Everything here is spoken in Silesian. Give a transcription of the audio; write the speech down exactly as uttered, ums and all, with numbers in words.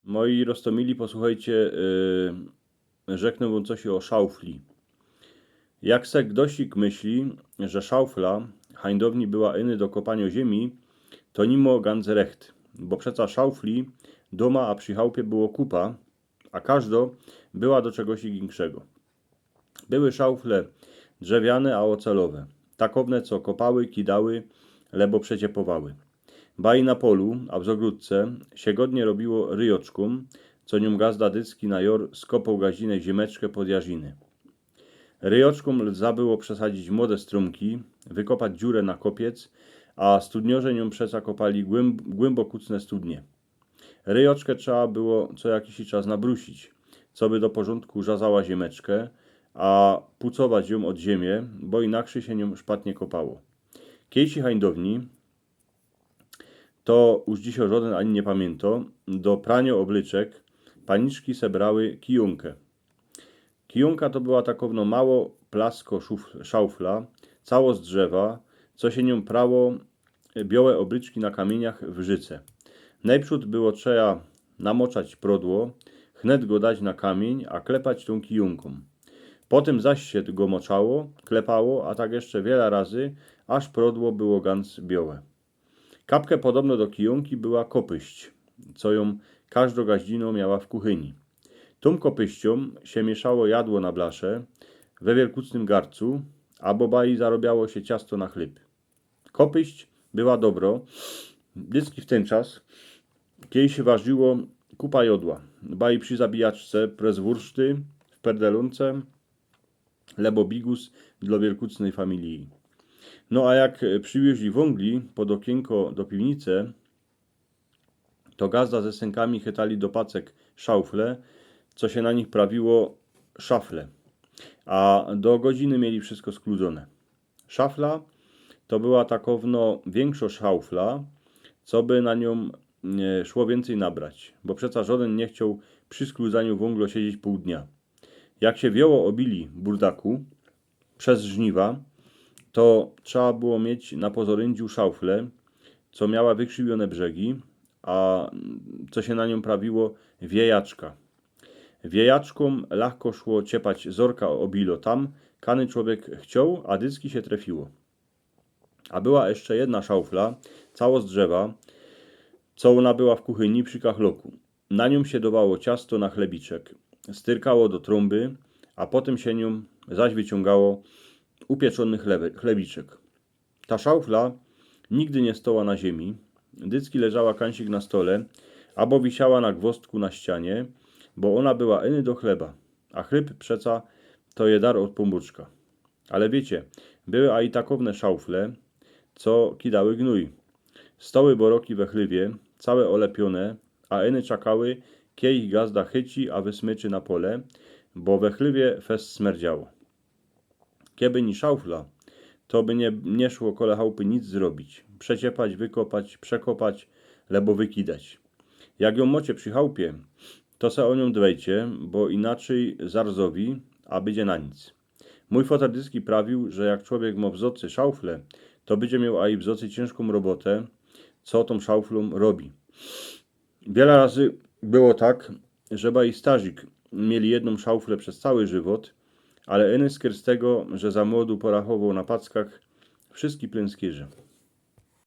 Moi roztōmili, posłuchejcie, yy, rzeknę wōm coś ô szaufli. Jak se gdosik myśli, że szaufla hańdowni była iny do kopaniŏ ziymie, to ni mŏ ganc recht, bo przeca szaufli dōma a przi chałpie było kupa, a kożdo była do czegoś inkszego. Były szaufle drzewiane a ôcelowe, takowne, co kopały, kidały, lebo przeciepowały. Baj na polu, a w zŏgrodce sie godnie robiło ryjŏczkōm, co niōm gazda dycki na jŏr skopoł gaździny ziymeczkã pod jarziny. Ryjŏczkōm lza było przesadzić młode strōmki, wykopać dziurã na kopiec, a studniŏrze niōm przeca kopali głymb-, głymbokucne studnie. Ryjŏczkã trzeba było co jakisi czas nabrusić, coby do porzōndku żazała ziymeczkã, a pucować jōm ôd ziymie, bo inakrzyj sie niōm szpatnie kopało. Kejsi hańdowni, to już dzisiŏj żŏdyn ani niy pamiyntŏ, do praniŏ ôblyczek paniczki se brały kijōnkã. Kijōnka to była takowno mało plasko szuf-, szaufla, cało z drzewa, co sie niōm prało biołe ôblyczki na kamiyniach w rzyce. Nojprzōd było trzeba namoczać prodło, chnet go dać na kamiyń, a klepać tōm kijōnkōm. Potym zaś sie go moczało, klepało, a tak jeszcze wiela razy, aż prodło było ganc biołe. Kapkã podobno do kijōnki była kopyść, co jōm kożdo gaździno miała w kuchyni. Tōm kopyściōm sie miyszało jadło na blasze, we wielkucnym garcu, abo baj zarobiało sie ciasto na chlyb. Kopyść była dobro, dycki w tyn czas, kej sie warziło kupa jodła, baj przi zabijaczce, prezwurszty w perdelōnce, lebo bigus dlo wielkucnej familiji. No a jak, e, prziwiōźli wōngli pod ôkiynko do piwnice, to gazda ze synkami chytali do pacek szaufle, co sie na nich prawiło szafle. A do godziny mieli wszystko skludzōne. Szafla to była takowno wiynkszŏ szaufla, coby na niōm, e, szło wiyncyj nabrać, bo przeca żŏdyn niy chcioł przi skludzaniu wōnglo siedzieć pōł dnia. Jak sie wioło ôbili burdaku bez żniwa, to trzeba było mieć na pozoryndziu szaufle, co miała wykrziwiōne brzegi, a co sie na niōm prawiło wiejaczka. Wiejaczkōm lachko szło ciepać zorka ôbilo tam, kany człowiek chcioł, a dycki sie trefiło. A była jeszcze jedna szaufla, cało z drzewa, co ôna była w kuchyni przi kachloku. Na niōm sie dowało ciasto na chlebiczek, styrkało do trōmby, a potym sie niōm zaś wyciōngało upieczōny chleby-, chlebiczek. Ta szaufla nigdy niy stoła na ziymi, dycki leżała kajsik na stole, abo wisiała na gwostku na ścianie, bo ôna była iny do chleba, a chlyb przeca to je dar ôd Pōnbōczka. Ale wiycie, były aj takowne szaufle, co kidały gnōj. Stoły boroki we chlywie, cołke ôlepiōne, a iny czekały, kej ich gazda chyci a wysmyczy na pole, bo we chlywie fest smyrdziało. Keby niy szaufla, to by niy, niy szło kole chałpy nic zrobić, przeciepać, wykopać, przekopać, lebo wykidać. Jak jōm mŏcie przi chałpie, to se ô niōm dbejcie, bo inaczyj zarzowi, a bydzie na nic. Mōj foter dycki prawiōł, że jak człowiek mŏ w zocy szaufle, to bydzie mioł aj w zocy ciynżkōm robotã, co tōm szauflōm robi. Wiela razy było tak, że baj i starzik mieli jednōm szauflã bez cołki żywot, ale iny skerz tego, że za młodu porachowoł na packach wszyjske plynskierze.